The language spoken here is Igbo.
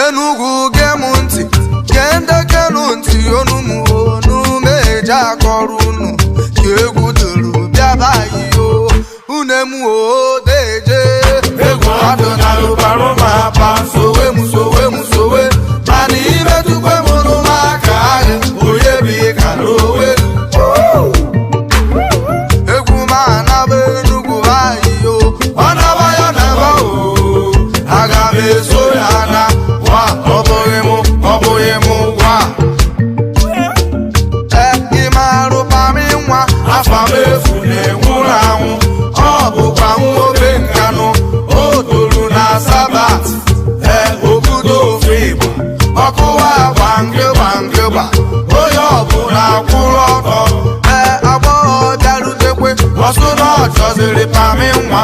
Enugwu, gee m ntị, gee ndị kenu ntị, onu m onu meje akọrọ unu ka egwu tụrụ bịaba iyo une m o deje. Egwu adịnalụ ma apa. Sowe m, sowe m, sowe, mana imetụkwe m n'ụmụaka ahụ onye bụ ịka n'owe. Egwu m anaba Enugwu ayiyo, ọ naba ya naba o, aga m eso ya na wa. Ọ bụghị mụ, ọ bụghị mụ wa. E ịmarụpami nwa Afa m efu na-enwuru anwụ. Ọ bụkwa nwobe nkanụ o toru na Sabat ee obodo ofe Igbo ọkụwa gbangịgba ngịgba, onye ọbụla kwụrụ ọtọ. Ee, agbọghọ bịarutekwe ọsụ na ọ chọziri pami nwa.